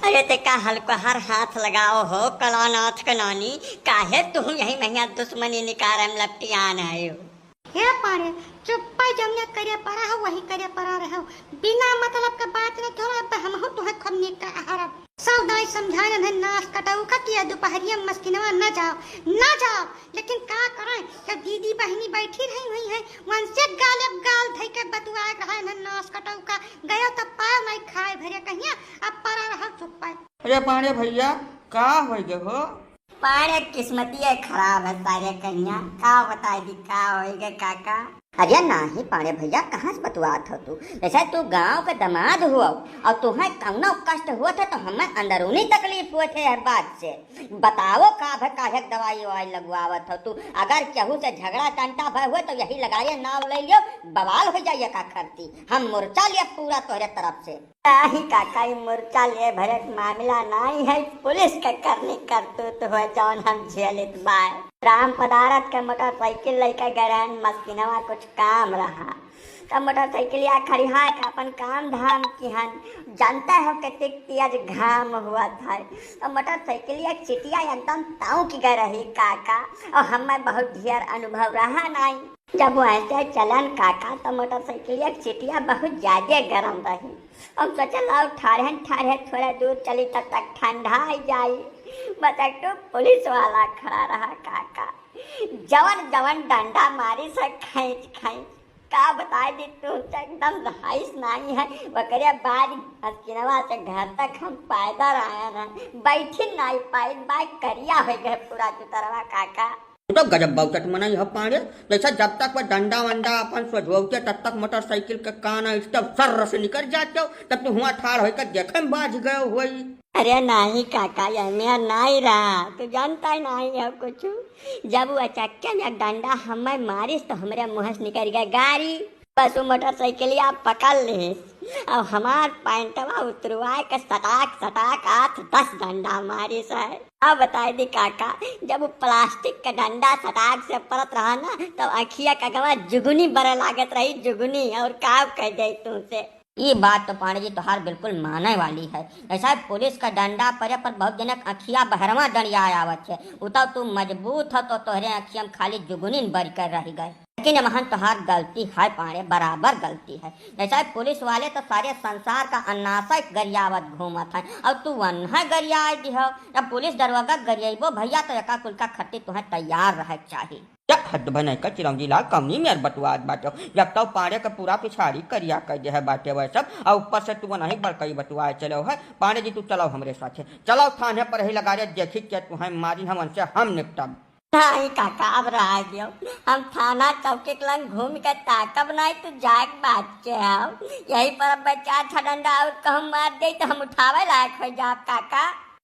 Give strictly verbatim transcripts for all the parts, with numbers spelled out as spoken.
अरे ते का हलकहर हाथ लगाओ हो कलानाथ के नानी, काहे तुहूँ यही महिया दुश्मनी निकारे में लपटियान है हो? हे पाड़े, चुप्पा जमिया करे पड़ा हो, वही करे पड़ा रहो। बिना मतलब के बात न करो, अब हमहू तुहे खूब निकाहरब। सब दाई समझाए रहे नास कटऊ का कि ये दुपहरिया में मस्किनवा न जाओ, न जाओ। लेकिन का करें, जब दीदी बहिनी बैठी रही हुई हैं, वनसे गाल अब गाल धई के बतुआए रहे हैं नास कटऊ का। गयो तब पायो नहीं खाए भरे कहिया, अब पड़ा रहो चुप्पा। अरे पाड़े भैया, का होइ गे हो? पाड़े किस्मतिये खराब है सारे कहिया, का बताई दी का होइ गे काका। अरे नाही पाड़े भैया, कहाँ से बतुआत हो तू? जैसे तू गाँव के दामाद हुआ और तुहें कौनो कष्ट हुआ था तो हमें अंदरूनी तकलीफ हुआ थे हर बात से। बताओ का भे काहे के दवाई ववाई लगवावत हो तू? अगर केहू से झगड़ा टंटा भय हुए तो यही लगाए नाव ले लियो, बवाल हो जाइए का खरती। हम मोर्चा लिए पूरा तोहरे तरफ से। नाही काका, ई मोर्चा लिए भरे के मामला नाही है, पुलिस के करनी करतूत हुए जौन हम झेलित बाय। राम पदारथ के मोटरसाइकिल लइके गए रहन मस्किनवा, कुछ काम रहा, तब मोटरसाइकिलिया खड़िया के अपन काम धाम किहन। जानते हो कितनी तेज घाम हुआ था, तब मोटरसाइकिलिया चिटिया एकदम ताऊ की गए रही काका, और हमें बहुत ढेर अनुभव रहा नहीं। जब वैसे चलन काका तो मोटरसाइकिलिया के चिटिया बहुत ज्यादा गरम रही। हम सोचे लाओ ठाढ़े ठाढ़े थोड़ा दूर चली तब तक ठंडा आई जाई। बस एक ठो पुलिस वाला खड़ा रहा काका, जवन जवन डंडा मारी से खींच खींच। का बताए दी तू से एकदम रहाइश नहीं है। ओकरे बाद मस्किनवा से घर तक हम पैदल आए हैं, बैठी नहीं पाई, बाइक करिया हो गए पूरा चुतरवा काका। तू तो गजब बाउचट मनई ह पाड़े, जैसे जब तक वह डंडा वंडा अपन सोझवते तब तक मोटरसाइकिल के कान स्टब सर्र से निकल जाते हो, तब तू हुआ ठाड़ होकर देखे में बाज गए होई। अरे नाही काका, ये मेरा नाही रहा, तू जानता ही नाही है कुछ। जब वो अचक्के में डंडा हमें मारिस तो हमरे मुँह से निकल गए गारी। बस वो मोटरसाइकिलिया पकड़ लिस, अब हमार पैंटवा उतरवाए के सटाक सटाक आठ दस डंडा मारिस है। अब बताए दी काका, जब वो प्लास्टिक का डंडा सटाक से परत रहा ना, तो अखिया का गवा जुगुनी बरे लागत रही, जुगुनी, और का कह जाई तुमसे। ये बात तो पांडे जी तोहार बिल्कुल माने वाली है। ऐसा है, पुलिस का डंडा परे पर बहुत जनक अखिया बहरवा दड़िया आवत है, उतव तू मजबूत हो तो तोहरे अखिया में खाली जुगुनिन बरी कर रह गए। लेकिन एमहन तोहार गलती है पाड़े, बराबर गलती है। जैसा है पुलिस वाले तो सारे संसार का अन्नासा गरियावत घूमत हैं, और तू वन्हा गरियाए दिहो। अब पुलिस दरोगा गरियाइबो भैया तो एका कुल का खट्टी तुहें तैयार रहे के चाही। या हद भनई का चिरौंजी लाल कौनी मेर बतुआत बाटे। जब तो पाड़े का पूरा पिछाड़ी करिया कर दे है बाटे वह सब, और ऊपर से तू वन्हा बड़कई बतुआए चलो है। पाड़े जी तू चलो हमरे साथे, चलो थाने पर ही लगा रे, देखी के तुहें मारिन हम उनसे हम निपटब। नाही काका, अब रहा दियो। हम थाना चौकी के लंग घूम के ताकब नाही, तू जाग बात के आओ। यही पर अब चार छह डंडा और कहूँ मार दे तो हम उठावे लायक हो जाब काका।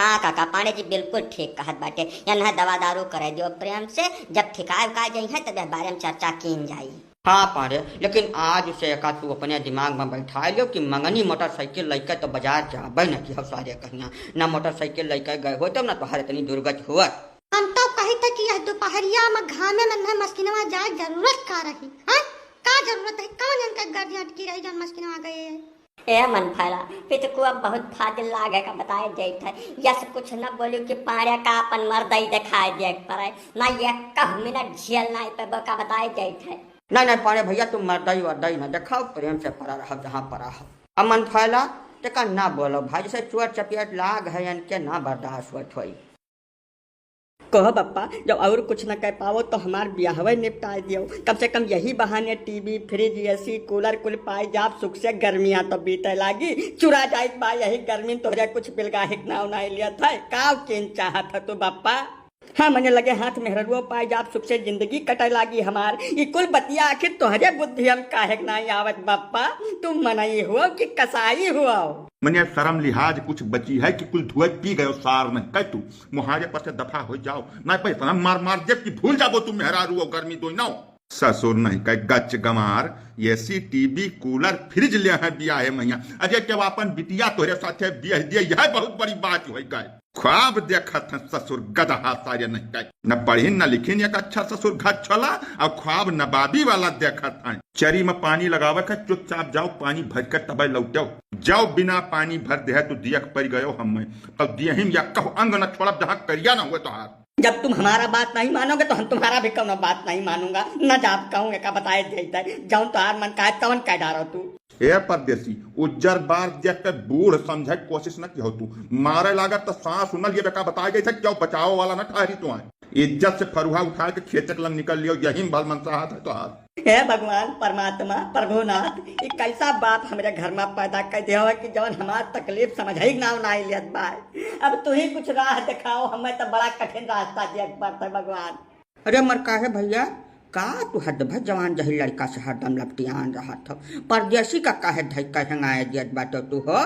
हाँ काका, पांडे जी बिल्कुल ठीक कहत बाटे। यहाँ दवा दारू करे दियो प्रेम से, जब ठिकाए उकाए जइहैं तब यह बारे में चर्चा कीन जाई। हाँ पांडे, लेकिन आज से एका तू अपने दिमाग में बैठा लियो कि मंगनी मोटरसाइकिल लइके तो बाजार जाबे न किहो सारे कहिया। ना मोटरसाइकिल लइके गए होत, ना तोहर इतनी दुर्गति होत। हम तो कही थे कि यह दुपहरिया में घामे में न मस्किनवा जाए जरूरत का रही, हाँ? का जरूरत है? कौन इनके गर्दन अटकी रही जौन मस्किनवा गए है? ए मन फैला, पितकुआ बहुत फाजिल लागे का बताए जाइत है। यस कुछ न बोलियो कि पाड़े का अपन मर्दई दिखाए दे पड़े। ना एक मिनट झेल नहीं पेबो का बताए जाइत है। नहीं, नहीं, पाड़े भैया, तुम मर्दई वर्दई न दिखाओ, प्रेम से पड़ा रहो जहाँ पड़ा हो। अमन फैला, तेका ना बोलो भाई, जैसे चोर चपेट लाग है, इनके ना बर्दाश्त होत होई। कहो बप्पा, जब और कुछ न कह पाओ तो हमार बियाहवे निपटाए दियो। कम से कम यही बहाने टीवी, फ्रिज, एसी, कूलर कुल पाए जाब, सुख से गर्मियाँ तो बीते लागी। चुरा जाइत बा यही गर्मी, तोहरे कुछ बिलगाहे के नाव नहीं लियत है। काव केन चाहत है तू बप्पा? हाँ, मने लगे हाथ मेहररुओ पाए जाब, सुख से जिंदगी कटे लागी हमार। ई कुल बतिया आखिर तोहरे बुद्धि हम काहे के नाई आवत बप्पा? तू मनई हुआ कि कसाई हुआ? मने शर्म लिहाज कुछ बची है कि कुल धुए पी गयो सार नहीं कह तू? मुहारे पर से दफा हो जाओ, ना पे इतना मार मार दे कि भूल जाबो तू मेहरारू और गर्मी दोई ना। ससुर नहीं कहे गच गंवार, एसी, टीवी, कूलर, फ्रिज लेहे बियाहे मइहाँ। अरे, जब आपन बिटिया तोहरे साथे बियाह दिए, यह बहुत बड़ी बात होइ गए। ख्वाब देखत हैं ससुर गदहा सारे नहीं कहे, न पढ़िन न लिखिन एक अच्छा ससुर घर छोला, और ख्वाब नवाबी वाला देखत हैं। चरी में पानी लगावे के, चुपचाप जाओ पानी भर के तबे लौटो। जाओ बिना पानी भर देहे तो दियक पड़ गयो हमें, तब दियहिम या कहू अंग न छोड़ब जहाँ करिया न हुए तोहार। जब तुम हमारा बात नहीं मानोगे तो हम तुम्हारा भी कौनो बात नहीं मानूंगा। न जाब कहूँ एका बताए देते, जौन तोहार मन कहे तवन कह डारो तू। ए परदेसी, उज्जर बार देख के बूढ़ समझे के कोशिश न किहो तू। मारे लागत त सांस उनल ये बेका बताए जैसे क्यों बचाओ वाला न ठहरी तू आए। इज्जत से फरुहा उठा के खेते के लंग निकल लियो, यही में भल मनसाहत है तोहार। हे भगवान, परमात्मा, प्रभुनाथ, ई कैसा बाप हमरे घर में पैदा कर दिया हो कि जौन हमार तकलीफ समझे के नाव ना लेत बा। अब तू ही कुछ राह दिखाओ, हमें तो बड़ा कठिन रास्ता दिया पड़ता है भगवान। अरे मर काहे भैया, का तू हद भर जवान जही लड़का से हरदम लपटियान रहत हो? परदेसी का काहे धई के हेंगाए दियत बाटो तू हो?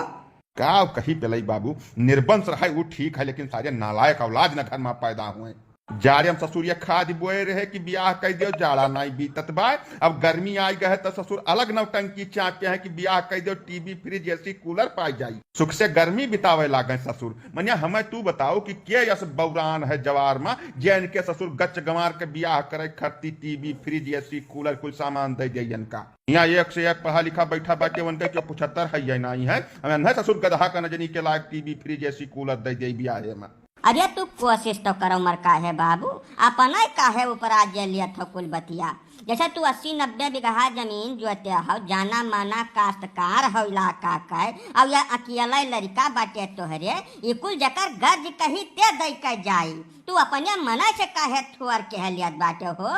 का कही पेलई बाबू, निर्बंस रहे ऊ ठीक है, लेकिन सारे नालायक औलाद न घर में पैदा हुए। जाड़े में ससुर ये खाद बोए रहे कि बियाह कह दियो, जाड़ा नाई बीतत बा। अब गर्मी आई गए तो ससुर अलग नौटंकी चाहते हैं कि बियाह कह दियो, टीवी, फ्रिज, एसी, कूलर पाई जाई। सुख से गर्मी बितावे लागे ससुर। मनिया हमें तू बताओ कि के यस बौरान है जवार में, जे इनके ससुर गच गंवार के बियाह करे खरती टीवी, फ्रिज, एसी, कूलर कुल सामान दे दे इनका। यहाँ एक से एक पढ़ा लिखा बैठा बाटे, उनके क्यों पुछत्तर है ये नाई है। हम इन्हें ससुर गदहा का नजनी के लायक टीवी, फ्रिज, एसी, कूलर दे दे बियाहे में। अरे तू कोशिश तो करो मर काहे बाबू, अपना काहे ऊपर आज ये लियत हो कुल बतिया। जैसे तू अस्सी नब्बे बीघा जमीन जोते हो, जाना माना काश्तकार हो इलाका के, अब यह अकेला लड़का बाटे तोहरे, ई कुल जकर गर्ज कही ते दई के जाई। तू अपने मना से काहे थोर के लियत बाटे हो?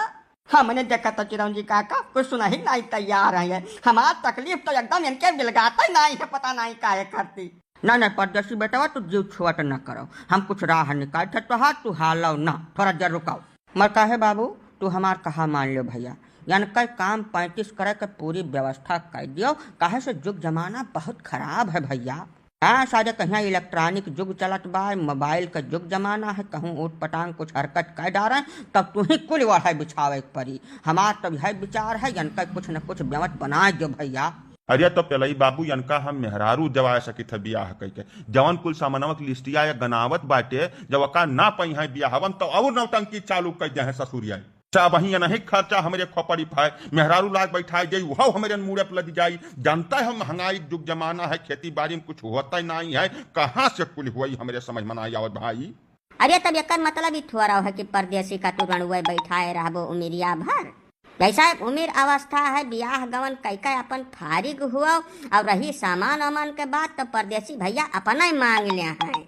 हमने देखा तो चिरौंजी काका कुछ सुनही नाई तैयार है। हमार तकलीफ तो एकदम इनके बिलगाते नाई है, पता नाई काहे करती। ना, ना, परदेसी बेटवा, तू जीव छोट न करो। हम कुछ राह निकालत है तोहार, तू हालो ना, थोड़ा देर रुकाओ। मर काहे बाबू, तू हमार कहा मान लो भैया, इनके काम पैंतीस करे के पूरी व्यवस्था कर दियो, काहे से जुग जमाना बहुत खराब है भैया। हाँ, सारे कहिया इलेक्ट्रॉनिक जुग चलत बा, मोबाइल का जुग जमाना है, कहूँ ऊट पटांग कुछ हरकत कर डारे, तब तू ही कुल ओढ़े बिछावे के पड़ी। हमार तब यह विचार है, इनके कुछ न कुछ बेवत बनाए दो भैया। अरे तो पेलई बाबू, इनका हम मेहरारू जवाए सकित है बियाह कइके। जवन कुल सामानवा के लिस्टिया या गनावत बाटे, जब ओका ना पइहैं बियाहवा में, तो और नौटंकी चालू कर दे हैं ससुरिया। अच्छा, वहीं नहीं खर्चा हमरे खोपड़ी पाए, मेहरारू लाग बैठाए जाई, वह हमरे मूड़े पर लद जाई। जानता है महंगाई जुग जमाना है, खेती बाड़ी में कुछ होता ही नहीं है, कहाँ से कुल हुई हमरे समझ में नहीं आवत भाई। अरे तब एकर मतलब ई थोड़ा है कि परदेसी का तू रणुए बैठाए रहबो उमिरिया भर। जैसा उमिर अवस्था है, बियाह गवन कई कई अपन फारिग हुआ, और रही सामान वामान के बात तो परदेसी भैया अपना ही मांग ले हैं,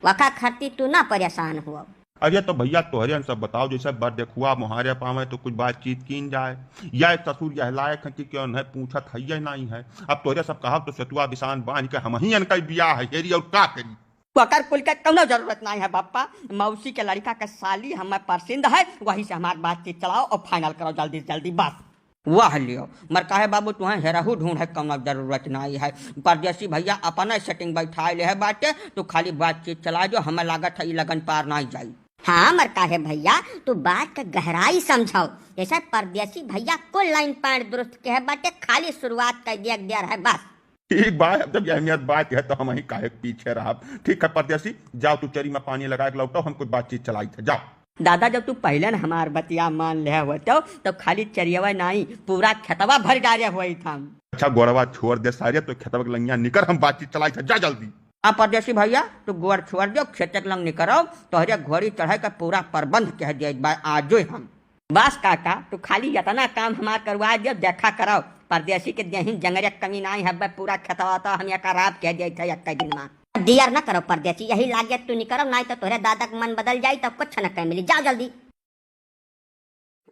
वखा खरती तू ना परेशान हुआ। अरे तो भैया तोहरे हम सब बताओ, जैसे बड़ देखुआ मोहारे पावे तो कुछ बातचीत कीन जाए, या ससुर यह लायक है कि क्यों नहीं पूछत है या नहीं है। अब तोहरे सब कहा तो सेतुआ बिसान बांध के हम ही इनका बियाह है हेरी और का करी। ओकर कुल के कौनो जरूरत नहीं है बप्पा, मौसी के लड़का के साली हमें पसंद है, वही से हमार बातचीत चलाओ और फाइनल करो जल्दी से जल्दी बस। वाह लियो, मर काहे बाबू तुहें हेरहू ढूंढे कौनो जरूरत नहीं है, परदेसी भैया अपना सेटिंग बैठाए ले है बाटे, तू खाली बातचीत चला जो, हमें लागत है ई लगन पार नहीं जाई। हाँ मर काहे भैया, तू बात के गहराई समझाओ, जैसे परदेसी भैया कुल लाइन पैंट दुरुस्त के है बाटे, खाली शुरुआत कर दिया देर है बस। ठीक बा, अब जब अहमियत बात है तो हम ही काहे के पीछे रहब। ठीक है परदेसी, जाओ तू चरी में पानी लगा के लौटो, हम कुछ बातचीत चलाई थे, जाओ। दादा जब तू पहले न हमार बतिया मान ले होतो तो खाली चरियवा नाई पूरा खेतवा भर डारे हुई था। अच्छा गोड़वा छोड़ दे सारे, तो खेतवा के लंगिया निकर, हम बातचीत चलाई थे, जा जल्दी। अब परदेसी भैया तू गोड़ छोड़ दो, खेते के लंग निकरो, तोहरे घोड़ी चढ़े का पूरा प्रबंध कह दिया बा आजो हम। बस काका, तू खाली इतना काम हमार करवा दियो, देखा करो, परदेसी के देहिन जंगरे के कमी नाई हब्बे, पूरा खेतवा तो हम एका राप कह दिए थे एक दिन में। दियर न करो परदेसी, यही लागे तू निकरो, नाई तो तोहरे दादा के मन बदल जाई, तब कुछ न कह मिली। जाओ जल्दी।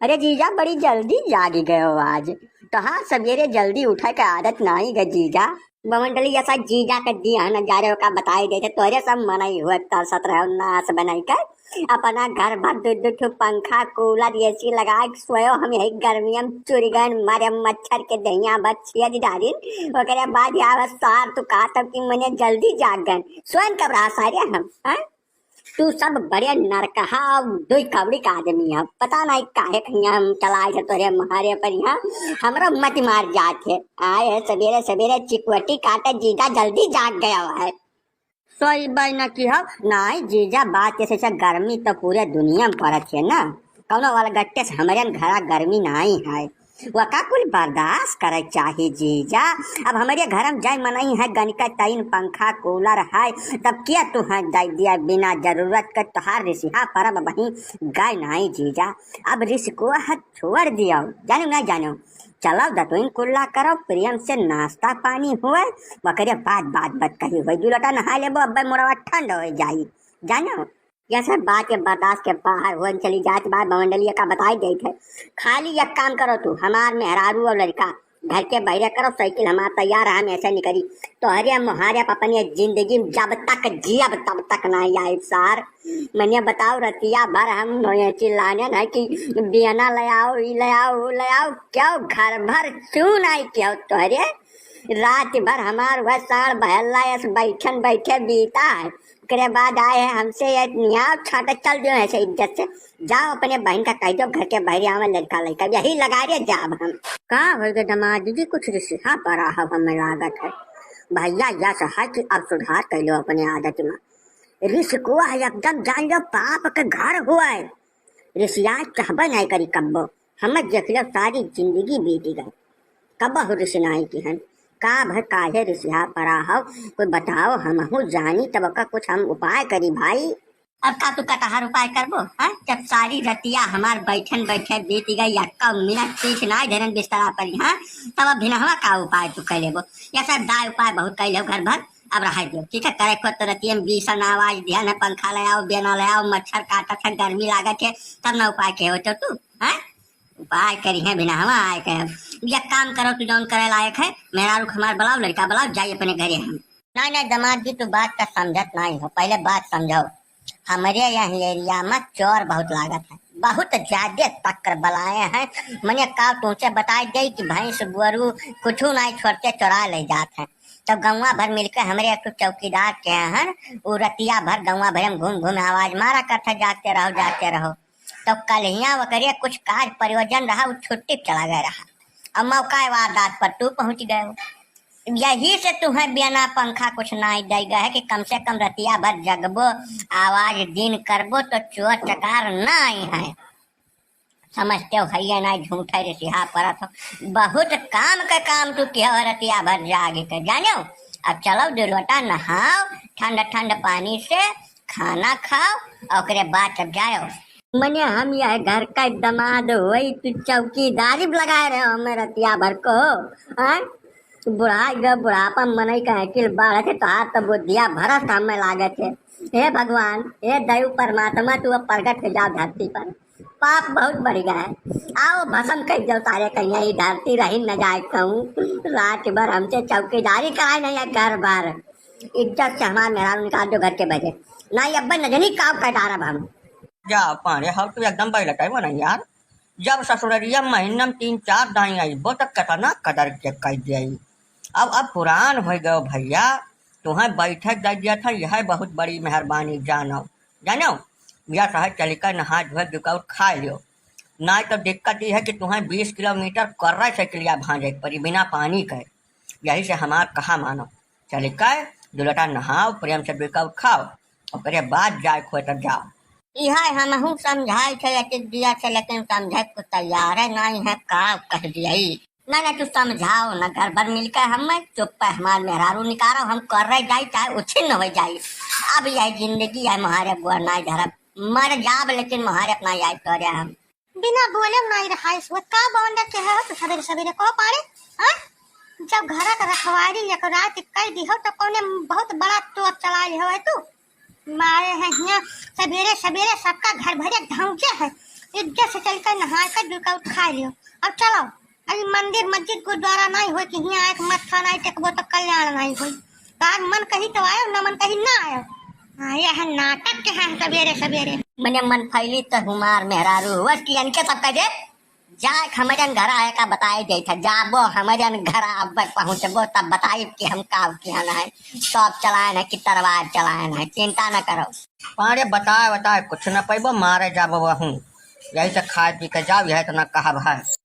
अरे जीजा, बड़ी जल्दी जागी गयो आज। तोहार सवेरे जल्दी उठे के आदत नाई गे जीजा। बमंडली ऐसा जीजा के दिया न जा रहे हो का बताई देते, तोहरे सब मनई हुए तरसत रहे हो नाश बनाई के। अपना घर भर दू दू ठो पंखा, कूलर, एसी लगा के सोयो। हम यही गर्मिया में चुरिगन मारे मच्छर के दहिया बस छिया जी डालिन। ओकरे बाद आवे सार तू कहा तब कि मने जल्दी जागन। सोन कब रहा सारे हम, हैं? तू सब बड़े नरकहा और दुई कौड़ी का आदमी है। पता नहीं काहे कहिया हम चलाए थे तोरे महारे पर यहाँ। हमरा मति मार जात है। आए है सबेरे सबेरे चिकुटी काटे, जीजा जल्दी जाग गया है। सोई बाई ना की हो। नहीं जीजा, बात ऐसे से गर्मी तो पूरे दुनिया में पड़त है ना। कौनो वाला गट्टे से हमरे घरा गर्मी नहीं है। वका कुल बर्दाश्त करे चाही जीजा। अब हमरे घर में जाय मनई है, गनिका तइन पंखा कूलर है, तब किया तू है दे दिया बिना जरूरत के? तोहार रिसिहा परब वहीं गय नहीं जीजा। अब रिस को है छोड़ दियो, जानो ना जानो। चलो दतुइन कुल्ला करो, प्रेम से नाश्ता पानी हुए, वकरे बाद बात बात कही हुई। दू लोटा नहा लेबो, अब मुड़वा ठंड हो जाई, जानो। यह सब बात के बर्दाश्त के बाहर होन चली जात बा। बमंडलिया का बताई देत है, खाली एक काम करो तू, हमार मेहरारू और लड़का घर के बहरे करो, साइकिल हमार तैयार है, हम ऐसे निकली। तोहरे मोहारे पर अपनी जिंदगी में जब तक जियब तब तक ना आई सार। मने बताओ, रतिया भर हम चिल्लाने है कि बियना ले आओ, ई ले आओ, वो ले आओ, क्यों घर भर चून आई क्यों तोहरे? रात भर हमार वह साढ़ बहल्ला ऐस बैठन बैठे बीता है। ओकरे बाद आए हैं हमसे ये नियाव छाटे चल दियो ऐसे इज्जत से। जाओ अपने बहन का कह दो घर के बहरे आवे लड़का लड़का, यही लगा रे जाब हम। का होई गे दामाद जी, कुछ रिसिहा परा हो हमें लागत है। भैया यस है कि अब सुधार कर लो अपने आदत में। रिस को है एकदम जान लो पाप के घर हुआ है। रिसिया चाहबे नहीं करी कब्बो। हमें देख लो सारी जिंदगी बीत गई। कबहु रिस नाई किहन। का भय काहे रिसिहा परा हो? कोई बताओ, हमहू जानी तब का कुछ हम उपाय करी भाई। अब का तू कटहर उपाय करबो, हाँ? जब सारी रतिया हमार बैठन बैठे बीत गई, यक्का मिनट पीठ नाई धरन बिस्तरा पर, हाँ? तब अब भिनहवा का उपाय तू कर लेबो? या सब दाय उपाय बहुत कर लेबो घर भर, अब रह दियो, ठीक है? करे खुद तो रतिया में बीसन आवाज दिया न, पंखा ले आओ, बेना ले आओ, मच्छर काटत है, गर्मी लागत है, तब ना उपाय के होते तू, हाँ? उपाय करी है बिना हवा आए के। अब एक काम करो, तू जौन करे लायक है, मेहरारू के हमार बुलाओ, लड़का बुलाओ, जाई अपने घरे हम। नहीं, नहीं, दामाद जी, तू बात का समझत नहीं हो, पहले बात समझो। हमरे यहाँ एरिया में चोर बहुत लागत है, बहुत ज्यादा तक्कर बलाए हैं। मने का तुमसे बताई दे कि भैंस गोरू कुछ नहीं छोड़ते चोरा ले जात है। तब गौवा भर मिलके हमरे एक ठो चौकीदार के हैं, उ रतिया भर गौवा भर में घूम घूम आवाज मारा करता, "जागते रहो, जागते रहो।" तो कल्हिया ओकरे कुछ कार्य प्रयोजन रहा, उ छुट्टी पे चला गया रहा। अब मौका वारदात पर तू पहुँच गए हो। यही से तुम्हें बिना पंखा कुछ नाई दे गए है कि कम से कम रतिया भर जगबो, आवाज दिन करबो तो चोर चकार ना आई है। समझते हो, है ये ना झूठ है, रिसिहा परत हो। बहुत काम के काम तू किया हो रतिया भर जागे के, जानो। अब चलो दो लोटा नहाओ ठंड ठंड पानी से, खाना खाओ, ओकरे बाद तब जाओ। मने हम यह घर का दामाद होई, तू चौकीदारी भी लगाए रहे हो हमें रतिया भर को, हाँ? बुढ़ा गए, बुढ़ापा मनई का अकिल बाढ़ के तोहार तो बुद्धिया भरत हमें लागत है। हे भगवान, हे दैव परमात्मा, तू अब प्रगट हो जाओ धरती पर, पाप बहुत बढ़ गया है। आओ भसम कर दो सारे, कहीं ये धरती रही न जाए कहूँ। रात भर हमसे चौकीदारी कराए नहीं है घर भर। इज्जत से हमार मेहरारू निकाल दो घर के बहरे। नहीं अब्बे नजनी काव कर डारब हम। जा पाड़े, हम तो एकदम बैलटाई बना यार। जब ससुररिया महीना में तीन चार दाई आइबो त केतना कदर के कह देई। अब, अब पुरान हो गयो भैया, तुम्हें बैठक दे दिया था, यह बहुत बड़ी मेहरबानी जानो। जानो, या सहज चलिका नहा धोए बिकाउर खा लियो। नाई तो दिक्कत ई है कि तुम्हें बीस किलोमीटर कर्रा साइकिलिया भांजे के पड़ी बिना पानी के। यही से हमार कहा मानो, चलिका दो लोटा नहाओ, प्रेम से बिकाउर खाओ, ओकरे बाद जाए खोए तब जाओ। इहे हमहू समझाई थे एक एक दिया से, लेकिन समझे को तैयार है नहीं है, का कह दिया। ना, ना, तू समझाओ ना, घर भर मिलके हमें चुप पे हमार मेहरारू निकारो, हम कर्रे जाई चाहे उछिन्न हो जाई। अब यह जिंदगी है, मोहारे बुआ नाई धरब, मर जाब लेकिन मोहारे अपना याद करे हम। बिना बोले नाई रहाइस होत, का बवंडर के है हो तू सबेरे सबेरे को पाड़े, हाँ? जब घर का रखवारी एक रात कई दी हो तो कौने बहुत बड़ा तोप चला ले हो है तू? मारे हैं हियाँ सबेरे सबेरे सबका घर भरे धौंके है। इज्जत से चल कर नहा कर दुका उठ खा लियो। अब चलो, अभी मंदिर मस्जिद गुरुद्वारा नहीं होए कि हियाँ आए के मत्था नहीं टेकबो तो कल्याण नहीं होई। तार मन कही तो आयो, न मन कही ना आयो। हाँ, यह नाटक के हैं सबेरे सबेरे। मने मन फैली तो हुमार मेहरारू हुआ कि इनके सब कह दे। जाए हमरन घर आए का बताए देत है, जाबो हमरन घर अब पहुँचबो तब बताइब कि हम का किहन है, तोप चलायन है कि तरवार चलायन है, चिंता न करो। पाड़े बताए बताए कुछ न पैबो, मारे जाबो वहूँ। यही से खाए पी के जाओ, यह इतना कहब है।